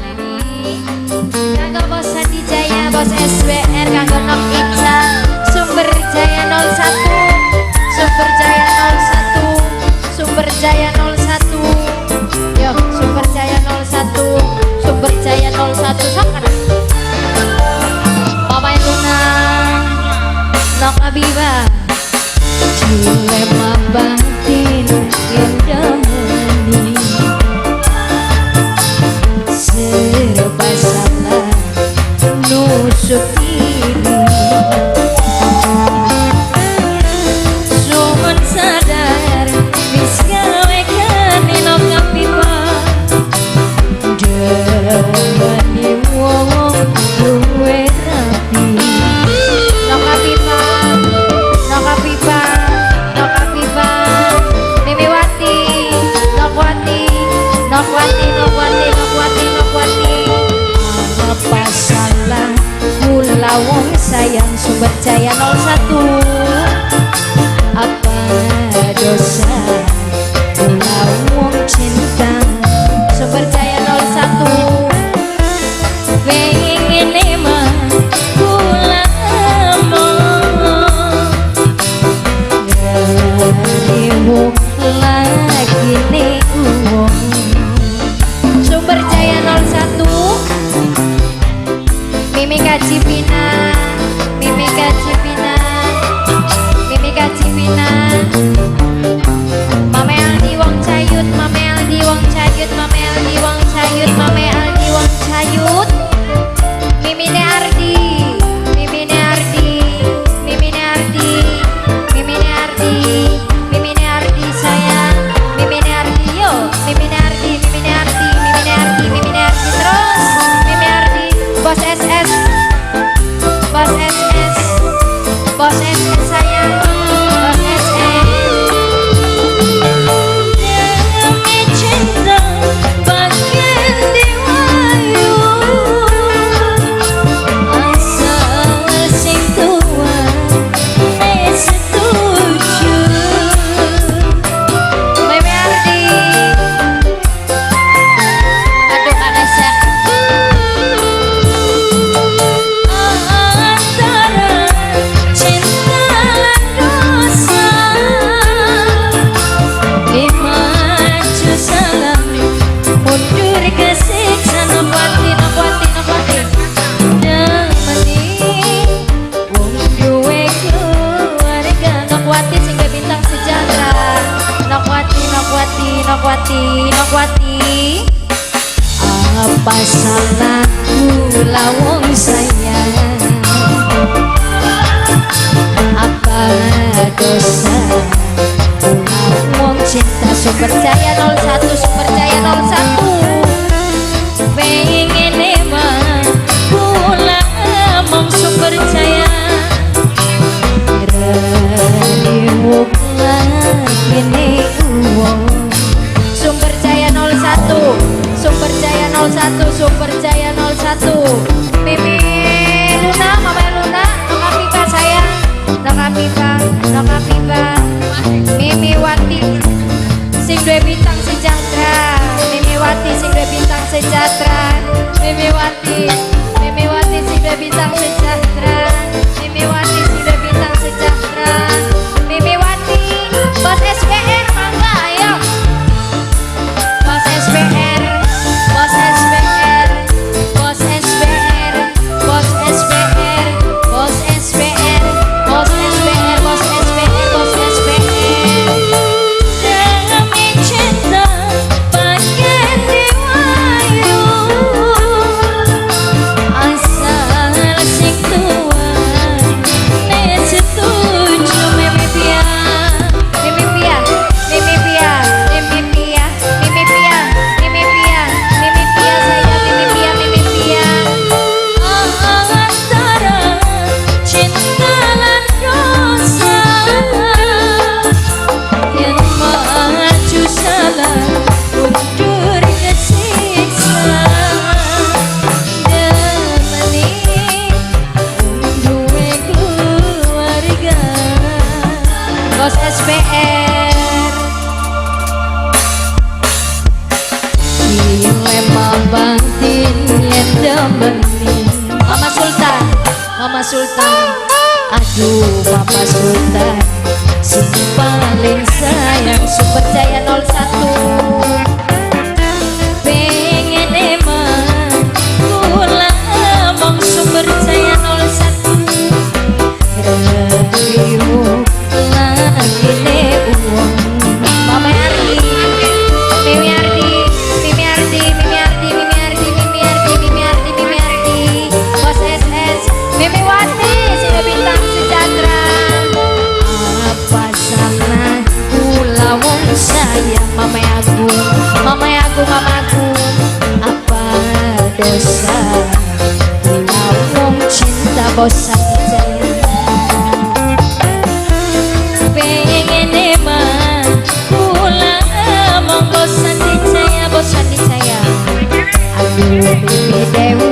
Memi. Kanggo Bos Sandi Jaya, Bos SWR, kanggo Nok Ica, Sumber Jaya 01, Sumber Jaya 01, Sumber Jaya 01. Yo, Sumber Jaya 01, Sumber Jaya 01 sok kana. Mama Luna, Nok Abiba. Dilema batin yang demeni, serba salah nusuk diri. Sumun sadar wis gawe kene Nok Abiba, demeni wong duwe rapi. Nok Abiba, Nok Abiba, Nok Abiba, Mimi Wati, Nok Wati, Nok Wati, Nok Wati, Nok Wati, Nok Wati. Apa salah kula wong sayang Sumber Jaya 01? Apa dosa kula wong cinta Sumber Jaya 01? Pengen emang kula mau ngeriwuk lagi nih uang. Sumber Jaya 01, Mimi Kacipina, Mimi Kacipina, Mimi Kacipina. Mame Aldi wong Cayut, Mame Aldi wong Cayut, Mame Aldi wong Cayut, Mame Aldi wong Cayut. Mimine Ardi, Mimine Ardi, Mimine Ardi, Mimine Ardi, Mimine Ardi sayang, Mimine Ardi yo, Mimine Ardi, Mimine Ardi, Mimine Ardi, Mimine Ardi terus, Mimi Ardi, Bos SS, Bos SS, Bos SS sayang, Bos SS. Demi cinta bagian diwayu, asal sing tua setuju. Mimi Ardi, aduh Kak Nesek. Antara cinta lan dosa, maju salah mundur kesiksa. Nok Wati, Nok Wati, Nok Wati. Demeni wong duwe keluarga. Nok Wati sing duwe bintang sejahtera. Nok Wati, Nok Wati, Nok Wati, Nok Wati. Apa salahku wong sayang? Apa dosa kula wong cinta? Sumber Jaya 01, Sumber Jaya 01. Pengen emang kula mong Sumber Jaya, rewuk lagi nih uang. Sumber Jaya 01, Sumber Jaya 01, Sumber Jaya 01. Mimi Luna, Mama Luna, Nok Afifa sayang, Nok Afifa, Nok Afifa, Mimi Wati, sing duwe bintang sejahtera. Mimi Wati sing duwe bintang sejahtera. Mimi Wati, Mimi Wati sing duwe bintang sejahtera. Mimi Wati sing duwe bintang sejahtera. Mimi Wati, Bos SPR mangga ayo. Bos SPR, Bos SPR, Bos SPR, Bos SPR, Bos SPR, Bos SPR, Bos SPR, Bos SPR. Demi cinta bagian diwayu, asal sing tua setuju. Mimi Pia, Mimi Pia, Mimi Pia, Mimi Pia, Mimi Pia, Mimi Pia, Mimi Pia saya, Mimi Pia, Mimi Pia. Antara cinta lan dosa, yang maju salah mundur kesiksa. Demeni wong duwe keluarga. Bos SPR. Dilema batin. Demeni. Mama Sultan, Mama Sultan. Aduh, Mama Sultan sing paling sayang. Sumber Jaya 01. Pengen emang kula mong Sumber Jaya 01, Rerimu lagi uang. Mama Ardi, Mimi Ardi, Mimi Ardi, Mimi Ardi, Mimi Ardi, Mimi Ardi, Mimi Ardi, Mimi Ardi, Bos SS, Mimi Wati, Sini Bintang Sejahtera. Apa salah kula wong sayang? Mama aku, Mama aku, Mama aku. Apa dosa kula wong cinta? Bos Jaya. Pengen emang kula mong bosan dijaya, Bosan Jaya. Aduh, Mimi Dewi.